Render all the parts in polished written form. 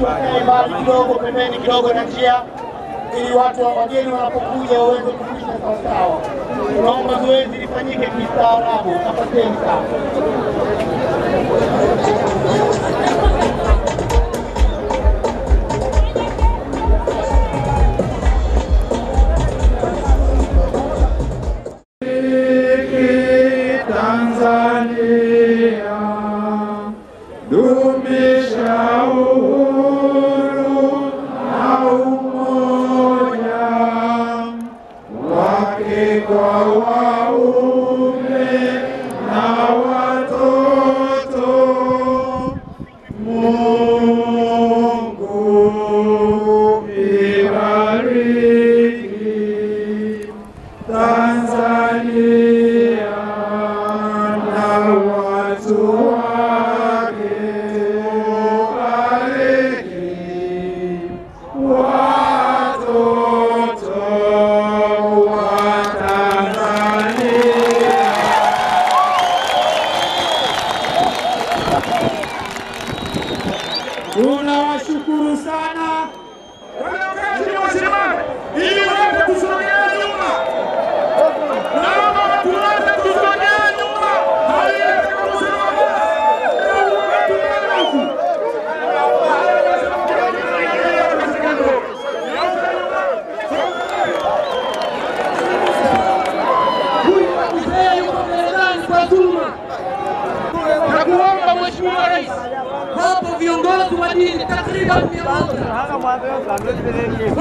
Watu wakae mbali kidogo, pembeni kidogo na njia, ili watu wageni wanapokuja waweze kupita sawa sawa. Tunaomba zoezi lifanyike kistaarabu. Asanteni sana. Tanzania, dumisha uhuru na umoja wake kwa waume na watoto. Mungu ibariki Tanzania na watu wake, bariki watoto wa Tanzania. Tunawashukuru sana. Ili wote tusogee nyuma. Naomba tuweze tusogee nyuma. Huyu mzee yuko gerezani kwa dhuluma. Na kuomba Mheshimiwa Rais, hapo viongozi wa dini takriban 100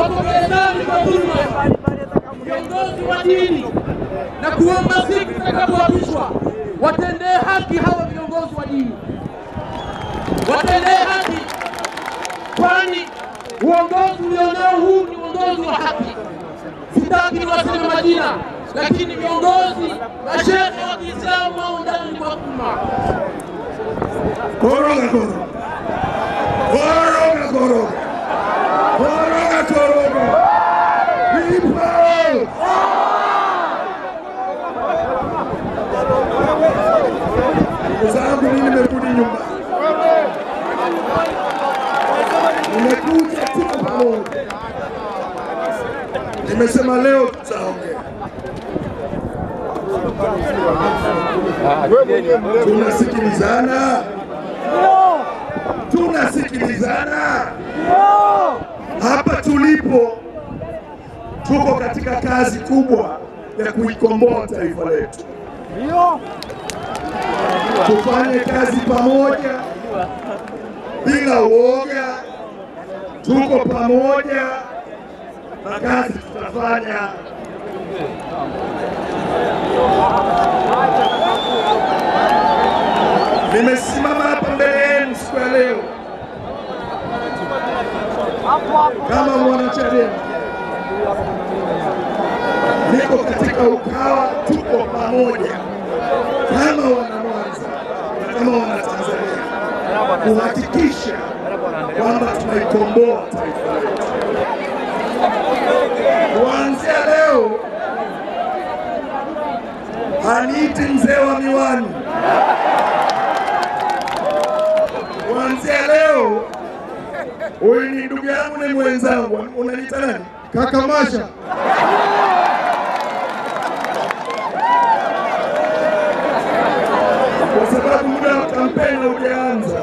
wako gerezani kwa dhuluma. Viongozi wa dini, na kuomba siku itakapoapishwa watendee haki hawa viongozi wa dini, watendee haki, kwani uongozi ulionao huu ni uongozi wa haki. Sitaki niwaseme majina, lakini viongozi mashehe wa Kiislamu wao ndani kwa umma. Koroga koroga. Koroga koroga. Koroga koroga. People! Ndugu zangu, mimi nimerudi nyumbani. Nimekuja tuko pamoja. Nimesema leo tutaongea. Tunasikilizana. Tunasikilizana. Hapa tulipo tuko katika kazi kubwa ya kuikomboa taifa letu. Tufanye kazi pamoja bila uoga. Tuko pamoja na kazi tutafanya. Nimesimama hapa mbele yenu siku ya leo kama mwanachadema, niko katika UKAWA, tuko pamoja kama wana Mwanza na kama wana Tanzania kuhakikisha kwamba tunaikomboa taifa letu. Kuanzia leo haniiti mzee wa miwani. Kuanzia leo huyu ni ndugu yangu, ni mwenzangu. Unaniita nani? Kaka Masha. Kwa sababu muda wa kampeni haujaanza,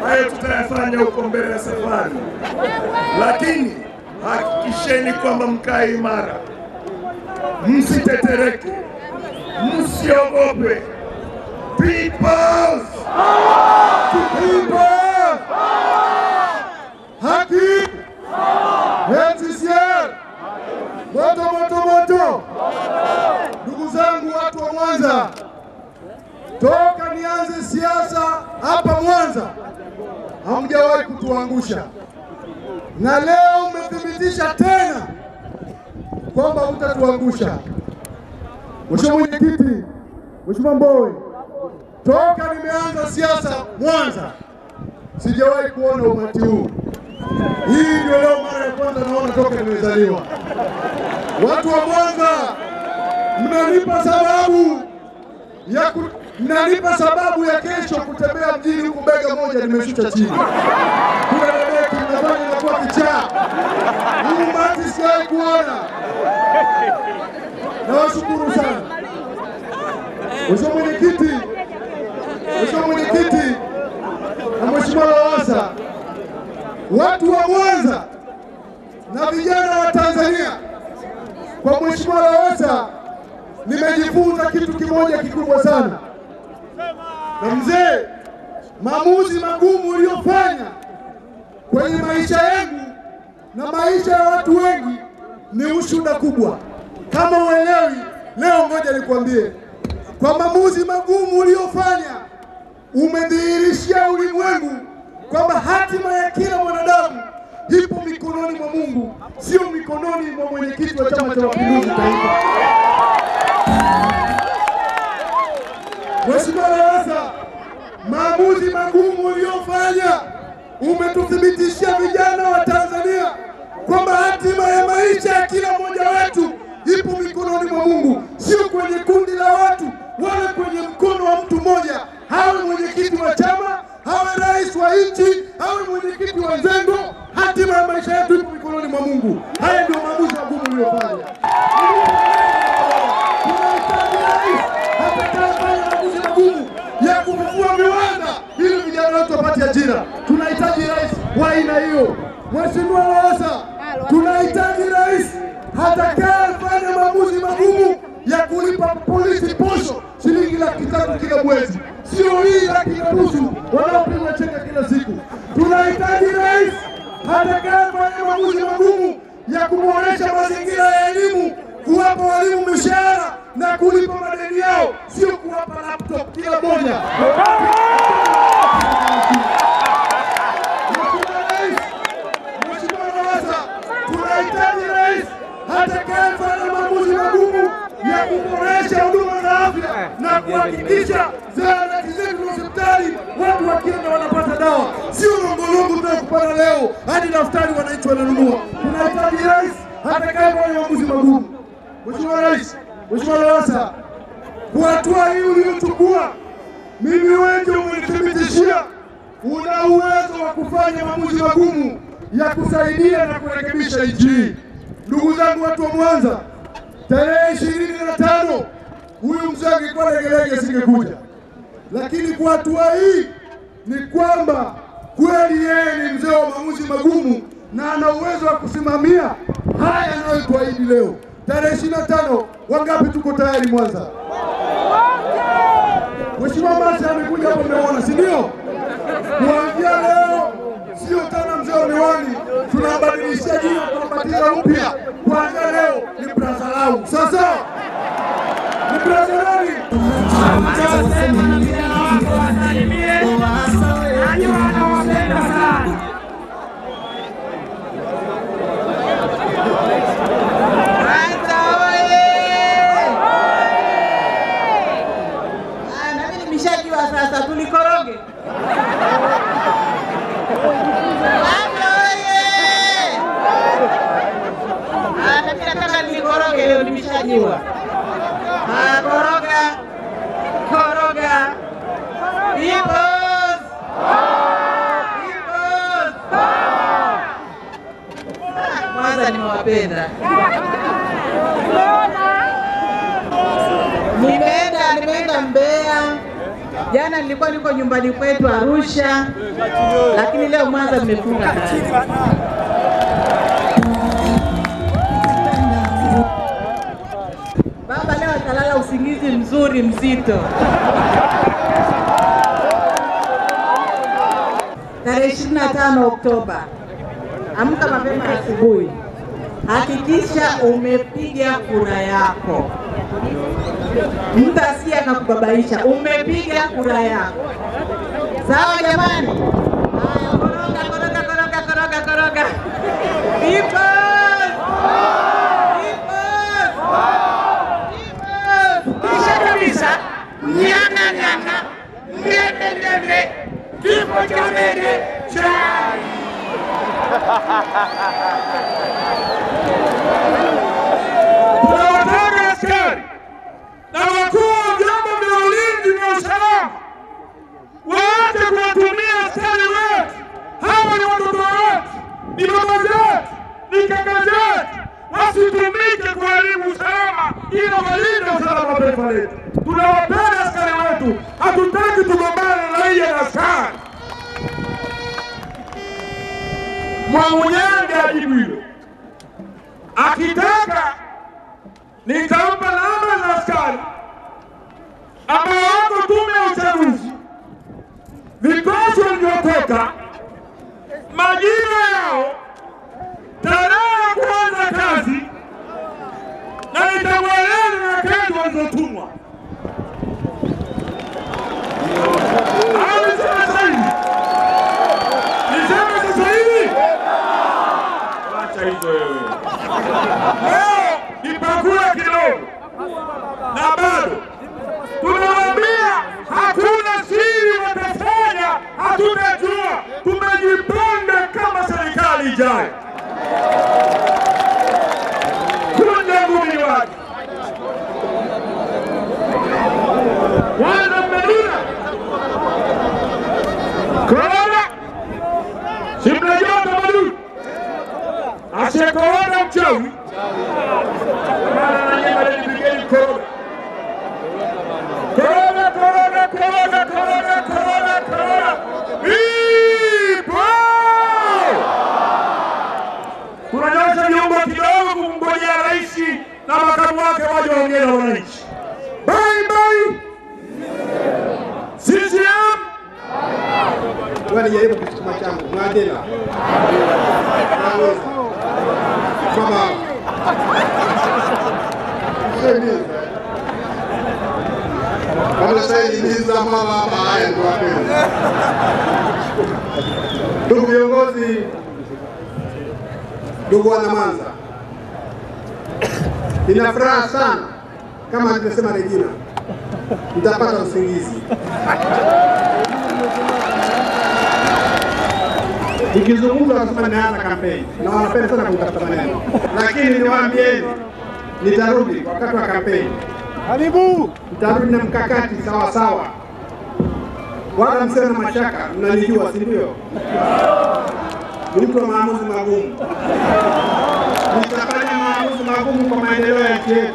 hayo tutayafanya huko mbele ya safari. Lakini hakikisheni kwamba mkae imara, msitetereke, msiogope. Peoples! People! Haki! NCCR! Moto moto moto! Ndugu zangu watu wa Mwanza, toka nianze siasa hapa Mwanza hamjawahi kutuangusha, na leo mmethibitisha tena kwamba hutatuangusha. Mheshimiwa Mwenyekiti, Mheshimiwa Mbowe, toka nimeanza siasa Mwanza sijawahi kuona umati huu. Hii ndio leo mara ya kwanza naona toka nimezaliwa. Watu wa Mwanza, mnanipa sababu ya kesho kutembea mjini huku bega moja nimeshusha chini. Kuna nimekuwa kichaa. Huu umati sijawahi kuona. Nawashukuru sana. Mheshimiwa Mwenyekiti na Mheshimiwa Lowassa, watu wa Mwanza na vijana wa Tanzania, kwa Mheshimiwa Lowassa nimejifunza kitu kimoja kikubwa sana. Na mzee, maamuzi magumu uliyofanya kwenye maisha yangu na maisha ya watu wengi ni ushuhuda kubwa. Kama uelewi leo, ngoja nikwambie. Kwa maamuzi magumu uliyofanya umedhihirishia ulimwengu kwamba hatima ya kila mwanadamu ipo mikononi mwa Mungu, sio mikononi mwa mwenyekiti wa Chama cha Mapinduzi Taifa. Mheshimiwa Lowassa, maamuzi magumu uliyofanya umetuthibitishia vijana wa Tanzania kwamba hatima ya maisha ya kila mmoja wetu ipo mikononi mwa Mungu, sio kwenye kundi la watu wala kwenye mkono wa mtu mmoja. Hawe mwenyekiti wa chama, hawe rais wa nchi, hawe mwenyekiti wa Nzengo, hatima ya maisha yetu ipo mikononi mwa Mungu. Haya ndio maamuzi magumu uliyofanya. Tunahitaji rais atakayefanya maamuzi magumu ya kufufua viwanda ili vijana wetu wapate ajira. Tunahitaji rais wa aina hiyo. Mheshimiwa Lowassa, tunahitaji rais atakayefanya maamuzi magumu ya kulipa polisi posho shilingi 300,000 kila mwezi, sio hii 150,000 wanaopigwa cheka kila siku. Tunahitaji rais atakayefanya maamuzi magumu ya kuboresha mazingira ya elimu, kuwapa walimu mishahara na kulipa madeni yao, sio kuwapa laptop kila moja. Mheshimiwa Lowassa, tunahitaji rais atakayefanya maamuzi magumu ya kuboresha huduma za afya na kuhakikisha zahanati zetu na hospitali watu wakienda wanapata dawa, sio longolongo tunayokupata leo hadi daftari wananchi wananunua. Tunahitaji rais atakayefanya maamuzi magumu. Mheshimiwa Rais, Mheshimiwa Lowassa, kwa hatua hii uliyochukua, mimi wengi umenithibitishia una uwezo wa kufanya maamuzi magumu ya kusaidia na kurekebisha nchi hii. Ndugu zangu watu wa Mwanza, tarehe 25 huyu mzee angekuwa legelege singekuja, lakini kwa hatua hii ni kwamba kweli yeye ni mzee wa maamuzi magumu na ana uwezo wa kusimamia haya anayotuahidi leo. Tarehe 25 wangapi tuko tayari Mwanza? Mheshimiwa Masa amekuja hapo, mmeona, si ndio? Kuanzia leo sio tena mzee wa miwani, tunabadilishia jina, tunabatiza upya. Kuanzia leo ni Brazalau. Sasa ni Brazalau. Sema na vijana wako wasalimie, najua anawapenda sana. Mwanza oye! Na mimi nimeshajua sasa tulikoroge. Mwanza oye! Na mimi nataka nilikoroge leo, nimeshajua. Koroga. Koroga. Peoples! Peoples! Mwanza nimewapenda. Nimeenda Mbeya. Jana nilikuwa niko nyumbani kwetu Arusha, lakini leo Mwanza nimefunga kazi. Baba leo atalala usingizi mzuri mzito. Tarehe 25 Oktoba, amka mapema asubuhi, hakikisha umepiga kura yako. Mtu asiye akakubabaisha, umepiga kura yako. Sawa jamani? Haya, koroga, koroga, koroga, koroga, koroga. Peoples! Peoples! Peoples! Kisha kabisa, nyanga nyanga, ngende ngende, kifo cha mende, chai. Tunawataka askari na wakuu wa vyombo vya ulinzi na usalama waache kuwatumia askari wetu. Hawa ni watoto wetu, ni baba wasitumike kuharibu usalama, ila walinde usalama wa taifa letu. Tunawapenda askari wetu, hatutaki tugombane na raia na askari. Mwamunyange ajibu hilo. Akitaka nitampa namba za askari ambao wako tume ya uchaguzi, vikosi walivyotoka, majina yao, tarehe ya kuanza kazi, na nitamweleza nyakati walizotumwa. Au niseme sasa hivi? Niseme sasa hivi? Acha hizo wewe. Leo nipakula kidogo na bado tunawaambia hakuna siri watafanya, hatutajua. Tumejipanga kama serikali ijayo. Kunja ngumi wake. Kwanza mmeluna korona, si mnajua tamaduni, asiyekorona mchawi. Maana na nyinyi mlipigeni korona. Corona, corona, corona, corona, corona, corona. Ipo! Tunanyosha viungo kidogo kumngojea rais na makamu wake waje waongee na wananchi. Bye bye. CCM. Wewe nijaribu kusukuma changu. Mwadela. Naweza. Baba. Ndugu viongozi, ndugu wana Mwanza, nina furaha sana kama alivyosema Regina, nitapata usingizi. Nikizungumza wanasema nimeanza kampeni na wanapenda sana kutafuta maneno, lakini niwaambieni nitarudi wakati wa kampeni. Karibu. Nitarudi na mkakati sawa sawa. Wala mseme na mashaka, mnanijua si ndio? Ni mtu wa maamuzi magumu. Nitafanya maamuzi magumu kwa maendeleo ya nchi yetu.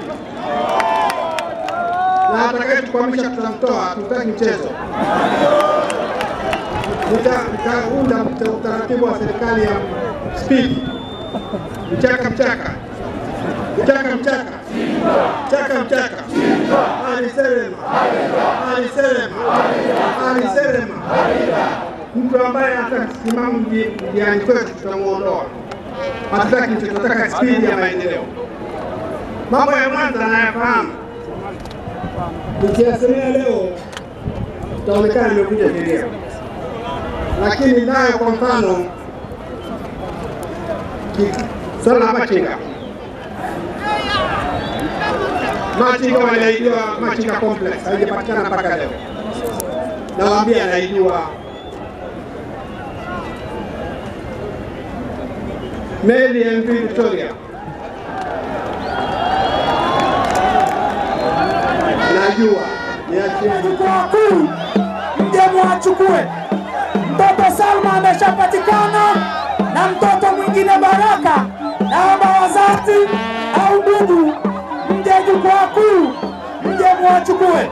Na atakayetukwamisha tutamtoa, hatutaki mchezo. Nitaunda utaratibu wa serikali ya speed. Mchaka mchaka. Mchaka mchaka. Mchaka mchaka. Ali Serema. Ali Serema. Ali Serema. Mtu ambaye hatasimama mjiani kwetu tutamuondoa. Hatutaki mtu, tunataka speed ya maendeleo. Mambo ya Mwanza nayafahamu. Nikiyasemea leo tutaonekana nimekuja sheria. Lakini nayo kwa mfano swala la machinga. Machinga waliahidiwa Machinga Complex haijapatikana mpaka leo. Nawaambia anaijua. Meli MV Victoria. Najua niachie kwa kuu mje muachukue. Mtoto Salma ameshapatikana na mtoto mwingine Baraka. Naomba wazazi au ndugu mje jukwaa kuu mje muachukue.